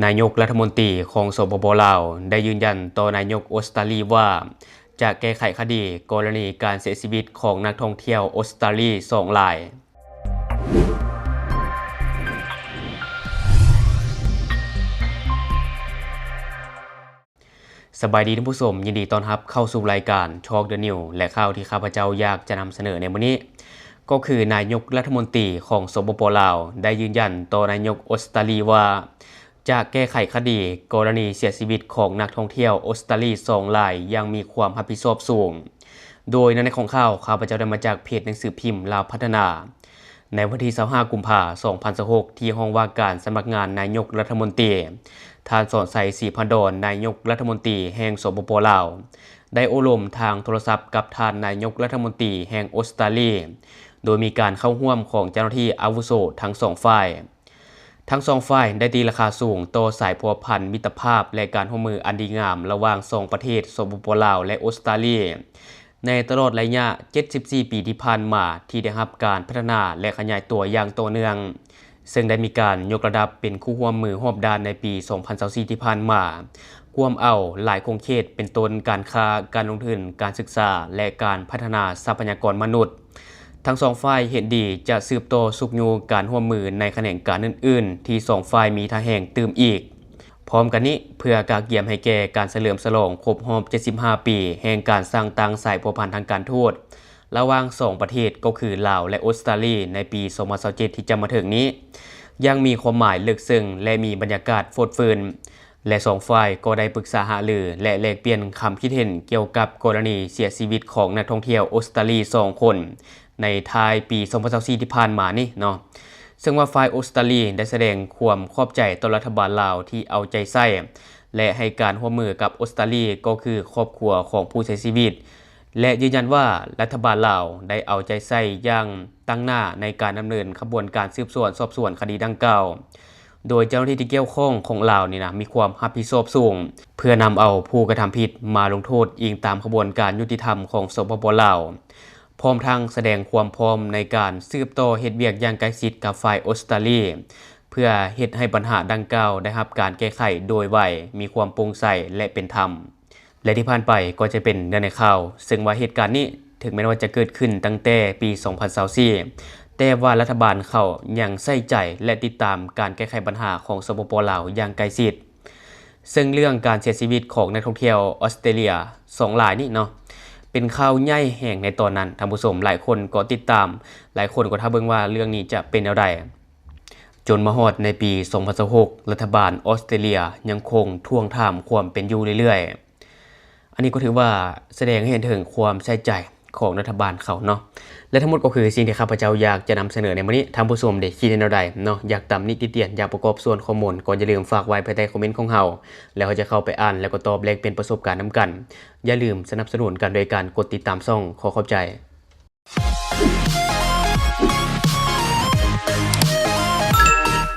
ນາຍົກລັດຖະມົນຕີຂອງ ສປປ ລາວ ໄດ້ຢືນຢັນຕໍ່ນາຍົກອົດສະຕາລີວ່າ ຈະແກ້ໄຂຄະດີກໍລະນີການເສຍຊີວິດຂອງນັກທ່ອງທ່ຽວອົດສະຕາລີສອງລາຍ. ສະບາຍດີທ່ານຜູ້ຊົມ, ຍິນດີຕ້ອນຮັບເຂົ້າສູ່ລາຍການ Talk the News ແລະ ຂ່າວທີ່ຂ້າພະເຈົ້າຢາກຈະນຳສະເໜີໃນມື້ນີ້ ກໍຄືນາຍົກລັດຖະມົນຕີຂອງ ສປປ ລາວ ໄດ້ຢືນຢັນຕໍ່ນາຍົກອົດສະຕາລີວ່າ ຈະແກ້ໄຂຄະດີກໍລະນີເສຍຊີວິດຂອງນັກທ່ອງທ່ຽວອົດສະຕາລີສອງລາຍຢ່າງມີຄວາມຮັບຜິດຊອບສູງ. ໂດຍໃນຂອງຂ່າວ ຂ້າພະເຈົ້າໄດ້ມາຈາກເພຈໜັງສືພິມລາວພັດທະນາ ໃນວັນທີຊາວຫ້າ ກຸມພາ ສອງພັນຊາວຫົກ ທີ່ຫ້ອງວ່າການສຳນັກງານນາຍົກລັດຖະມົນຕີ, ທ່ານ ສອນໄຊ ສີພັນດອນ ນາຍົກລັດຖະມົນຕີແຫ່ງ ສປປ ລາວ ໄດ້ໂອ້ລົມທາງໂທລະສັບກັບທ່ານນາຍົກລັດຖະມົນຕີແຫ່ງອົດສະຕາລີ ໂດຍມີການເຂົ້າຮ່ວມຂອງເຈົ້າໜ້າທີ່ອາວຸໂສທັງສອງຝ່າຍ. ທັງສອງຝ່າຍໄດ້ຕີລາຄາສູງຕໍ່ສາຍພົວພັນມິດຕະພາບ ແລະ ການຮ່ວມມືອັນດີງາມລະຫວ່າງສອງປະເທດ ສປປ ລາວ ແລະ ອົດສະຕາລີ ໃນຕະຫຼອດໄລຍະເຈັດສິບສີ່ປີທີ່ຜ່ານມາ ທີ່ໄດ້ຮັບການພັດທະນາ ແລະ ຂະຫຍາຍຕົວຢ່າງຕໍ່ເນື່ອງ, ເຊິ່ງໄດ້ມີການຍົກລະດັບເປັນຄູ່ຮ່ວມມືຮອບດ້ານໃນປີສອງພັນຊາວສີ່ທີ່ຜ່ານມາ, ກວມເອົາຫຼາຍຂົງເຂດ ເປັນຕົ້ນການຄ້າ, ການລົງທຶນ, ການສຶກສາ ແລະ ການພັດທະນາຊັບພະຍາກອນມະນຸດ. ທັງສອງຝ່າຍເຫັນດີຈະສືບຕໍ່ຊຸກຍູ້ການຮ່ວມມືໃນຂະແໜງການອື່ນໆ ທີ່ສອງຝ່າຍມີທ່າແຮງຕື່ມອີກ. ພ້ອມກັນນີ້, ເພື່ອກະກຽມໃຫ້ແກ່ການສະເຫຼີມສະຫຼອງຄົບຮອບເຈັດສິບຫ້າປີ ແຫ່ງການສ້າງຕັ້ງສາຍພົວພັນທາງການທູດລະຫວ່າງສອງປະເທດ ກໍຄືລາວ ແລະ ອົດສະຕາລີ ໃນປີສອງພັນຊາວເຈັດ ທີ່ຈະມາເຖິງນີ້ ຢ່າງມີຄວາມໝາຍເລິກເຊິ່ງ ແລະ ມີບັນຍາກາດຟົດຟື້ນ. ແລະ ສອງຝ່າຍກໍໄດ້ປຶກສາຫາລື ແລະ ແລກປ່ຽນຄຳຄິດເຫັນກ່ຽວກັບກໍລະນີເສຍຊີວິດຂອງນັກທ່ອງທ່ຽວອົດສະຕາລີສອງຄົນ ໃນທ້າຍປີສອງພັນຊາວສີ່ທີ່ຜ່ານມານີ້ເນາະ, ເຊິ່ງວ່າຝ່າຍອົດສະຕາລີໄດ້ສະແດງຄວາມຂອບໃຈຕໍ່ລັດຖະບານລາວທີ່ເອົາໃຈໃສ່ ແລະ ໃຫ້ການຮ່ວມມືກັບອົດສະຕາລີ ກໍຄືຄອບຄົວຂອງຜູ້ເສຍຊີວິດ ແລະ ຢືນຢັນວ່າລັດຖະບານລາວໄດ້ເອົາໃຈໃສ່ຢ່າງຕັ້ງໜ້າໃນການດຳເນີນຂະບວນການສືບສວນສອບສວນຄະດີດັ່ງກ່າວ. ໂດຍເຈົ້າໜ້າທີ່ທີ່ກ່ຽວຂ້ອງຂອງລາວນີ້ນະ ມີຄວາມຮັບຜິດຊອບສູງ ເພື່ອນຳເອົາຜູ້ກະທຳຜິດມາລົງໂທດອີງຕາມຂະບວນການຍຸຕິທຳຂອງ ສປປ ລາວ, ພ້ອມທັງສະແດງຄວາມພ້ອມໃນການສືບຕໍ່ເຮັດວຽກຢ່າງໃກ້ຊິດກັບຝ່າຍອົດສະຕາລີ ເພື່ອເຮັດໃຫ້ບັນຫາດັ່ງກ່າວໄດ້ຮັບການແກ້ໄຂໂດຍໄວ, ມີຄວາມໂປ່ງໃສ ແລະ ເປັນທຳ. ແລະ ທີ່ຜ່ານໄປກໍຈະເປັນເນື້ອໃນຂ່າວ, ເຊິ່ງວ່າເຫດການນີ້ ເຖິງແມ່ນວ່າຈະເກີດຂຶ້ນຕັ້ງແຕ່ປີສອງພັນຊາວສີ່ ແຕ່ວ່າລັດຖະບານເຂົາຍັງໃສ່ໃຈ ແລະ ຕິດຕາມການແກ້ໄຂບັນຫາຂອງ ສປປ ລາວ ຢ່າງໃກ້ຊິດ. ເຊິ່ງເລື່ອງການເສຍຊີວິດຂອງນັກທ່ອງທ່ຽວອົດສະເຕຣເລຍສອງລາຍນີ້ເນາະ ເປັນຂ່າວໃຫຍ່ແຮງໃນຕອນນັ້ນ, ທ່ານຜູ້ຊົມຫຼາຍຄົນກໍຕິດຕາມ, ຫຼາຍຄົນກໍຖ້າເບິ່ງວ່າເລື່ອງນີ້ຈະເປັນແນວໃດ. ຈົນມາຮອດໃນປີສອງພັນຊາວຫົກ ລັດຖະບານອົດສະເຕຣເລຍຍັງຄົງທວງຖາມຄວາມເປັນຢູ່ເລື້ອຍໆ. ອັນນີ້ກໍຖືວ່າສະແດງໃຫ້ເຫັນເຖິງຄວາມໃສ່ໃຈຂອງລັດຖະບານເຂົາເນາະ. ແລະ ທັງໝົດກໍຄືສິ່ງທີ່ຂ້າພະເຈົ້າຢາກຈະນຳສະເໜີໃນມື້ນີ້. ທ່ານຜູ້ຊົມເດ ຄິດເຫັນແນວໃດເນາະ? ຢາກຕຳໜິຕິຕຽນ, ຢາກປະກອບສ່ວນຂໍ້ມູນ ກໍຢ່າລືມຝາກໄວ້ພາຍໃຕ້ຄອມເມັນຂອງເຮົາ ແລ້ວເຮົາຈະເຂົ້າໄປອ່ານ ແລ້ວກໍຕອບແລກປ່ຽນປະສົບການນຳກັນ. ຢ່າລືມສະໜັບສະໜູນກັນໂດຍການກົດຕິດຕາມຊ່ອງ. ຂໍຂອບໃຈ.